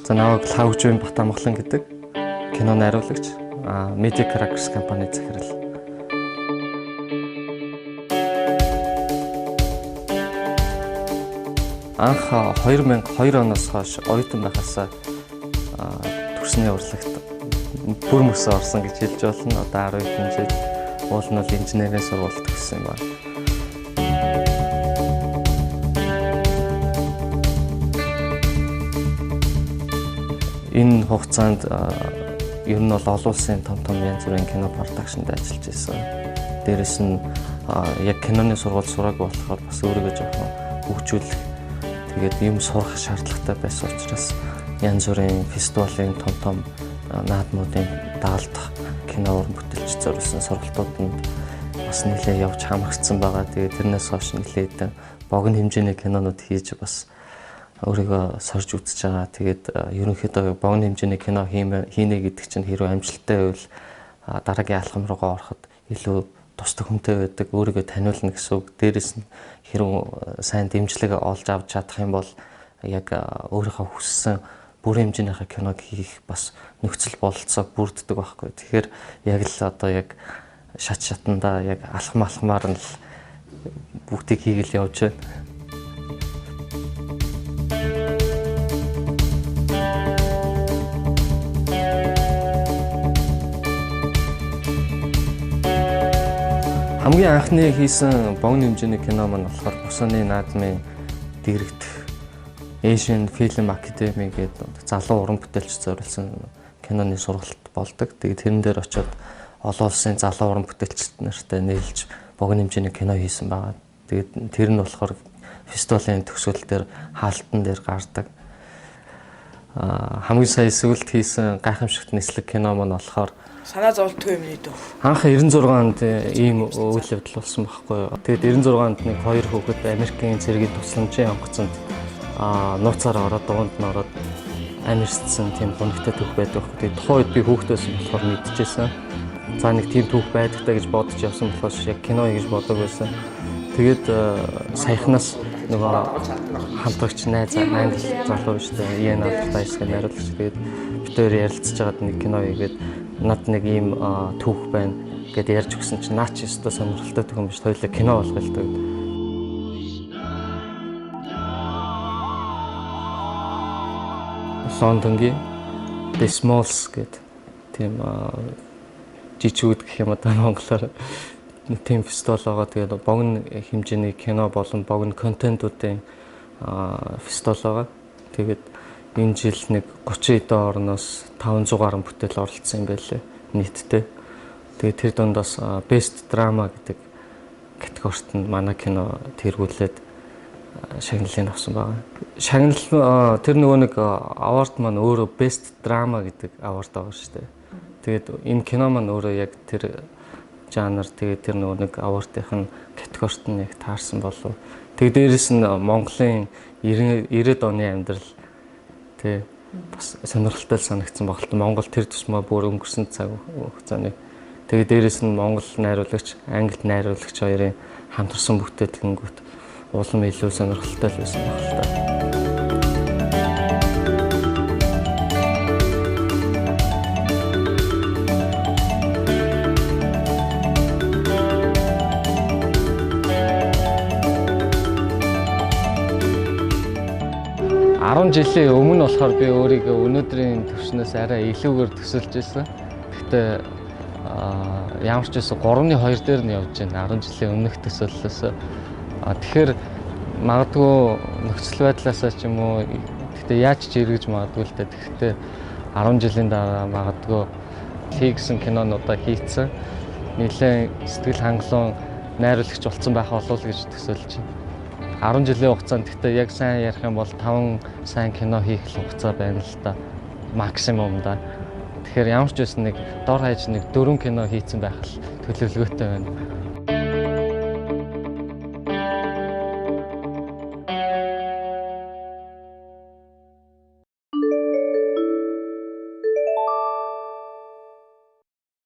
За намайг Лхагвживийн Батамгалан гэдэг кино найруулагч, Media Crackers компани захирал. Анх 2002 оноос хойш оюутан байхасаа төрсний урлагт бүр мөсөө орсон гэж хэлж болно. Одоо 10 хэдэн жил уул нь бол инженерийн сургуульд төгссөн юм байна. Энэ хугацаанд ер нь бол олон улсын том том янз бүрийн кино продакшнд ажиллаж байсан. Дээрээс нь яг киноны сургууль сураагүй болохоор бас өөрийгөө жоохон хөгжүүлэх, тэгээд юм сурах шаардлагатай байсан учраас янз бүрийн фестивалийн том том наадмуудын даалдах кино уран бүтээлч зориулсан сургалтууданд бас нэлээд явж хамрагдсан байгаа. Тэгээд тэрнээс хойш нэлээд богино хэмжээний кинонууд хийж бас өөрийгөө сорж үзэж байгаа. Тэгээд ерөнхийдөө богино хэмжээний кино хийнэ гэдэг чинь хэрвээ амжилттай байвал дараагийн алхам руугаа ороход илүү тус төхөмтэй байдаг, өөрийгөө таниулна гэсэн үг. Дээрээс нь хэрвээ сайн дэмжлэг олж авч чадах юм бол яг өөрийнхөө хүссэн бүр хэмжээнийхээ киног хийх бас нөхцөл бололцоо бүрддэг байхгүй. Тэгэхээр яг л одоо яг шат шатандаа яг алхам алхмаар нь л бүгдийг хийгээл явж байна. Хамгийн анхны хийсэн богино хэмжээний кино маань болохоор Бусаны наадмын дэрэгдэх Asian Film Academy гэдэг залуу уран бүтээлч зориулсан киноны сургалт болдог. Тэгээд тэрэн дээр очиод олон улсын залуу уран бүтээлчид нартай нийлж богино хэмжээний кино хийсэн байгаа. Тэгээд тэр нь болохоор фестивалийн төгсгөл дээр хаалтан дээр гардаг. Хамгийн сая сүүлд хийсэн гайхамшигт нислэг кино маань болохоор санаа зовлтгүй юм нэ дөө. Анх 96 онд ийм үйл явдал болсон байхгүй юу. Тэгээд 96 онд нэг хоёр хүүхэд Америкийн цэргийн тусламжийн онгоцонд нууцаар ороод дугуйнд нь ороод амьсцсан тийм гонхтой түүх байдаг байхгүй. Тэгээд тухайн үед би хүүхэд байсан болохоор мэдчихсэн. За нэг тийм түүх байдаг та гэж бодож явсан болохоор яг кино гэж бодог байсан. Тэгээд саяхнаас нөгөө хамтрагч найз англи залуу шүү дээ. Ian Allardyce гэх найруулагч. Тэгээд бид хоёр ярилцж байгаад нэг кино хийгээд над нэг ийм түүх байна гэд ярьж өгсөн чинь наа чи өстө сонирхолтой түүх юм биш, хоёулаа кино болгоё л доо гэд. Лондонгийн The Smalls гэд тийм жижигүүд гэх юм одоо монголоор тийм фестивал байгаа. Тэгээд богино хэмжээний кино болон богино контентуудын фестивал байгаа. Тэгээд энэ жил нэг 30 хэдэн орноос 500 гаруй бүтээл оролцсон юм байлээ нийтдээ. Тэгээд тэр дундаас Best Drama гэдэг категорит нь манай кино тэргүүлээд шагналыг авсан байгаа. Шагнал тэр нөгөө нэг award маань өөрөө Best Drama гэдэг award байгаа шүү дээ. Тэгээд энэ кино маань өөрөө яг тэр жанр, тэгээд тэр нөгөө нэг award-ийн категорит нь яг таарсан болов. Тэгээд дээрэс нь Монголын 90-ад оны амьдрал тий бас сонирхолтой санагдсан багт. Монгол тэр тусмаа бүр өнгөрсөн цаг хугацааны. Тэгээд дээрэс нь монгол найруулагч, англи найруулагч хоёрын хамтарсан бүтээлгэнгүүт улам илүү сонирхолтой л байсан баг л та. 10 жилийн өмнө болохоор би өөрийгөө өнөөдрийн төвшнөөс арай илүүгээр төсөлж байсан. Гэхдээ ямар ч байсан 3.2 дээр нь явж байна. 10 жилийн өмнөх төсөөллөөс. Тэгэхээр магадгүй нөхцөл байдлаасаа ч юм уу, гэхдээ яаж ч эргэж магадгүй л дээ. Тэгэхдээ 10 жилийн дараа магадгүй хийгсэн кинонуудаа хийцэн нэлээд сэтгэл хангалуун найруулагч болсон байх болов уу гэж төсөөлж байна. 10 жилийн хугацаанд гэхдээ яг сайн ярих юм бол 5 сайн кино хийх хугацаа байна л да. Максимум да. Тэгэхээр ямар ч байсан нэг дор хаяж нэг 4 кино хийцэн байх л төлөвлөгөөтэй байна.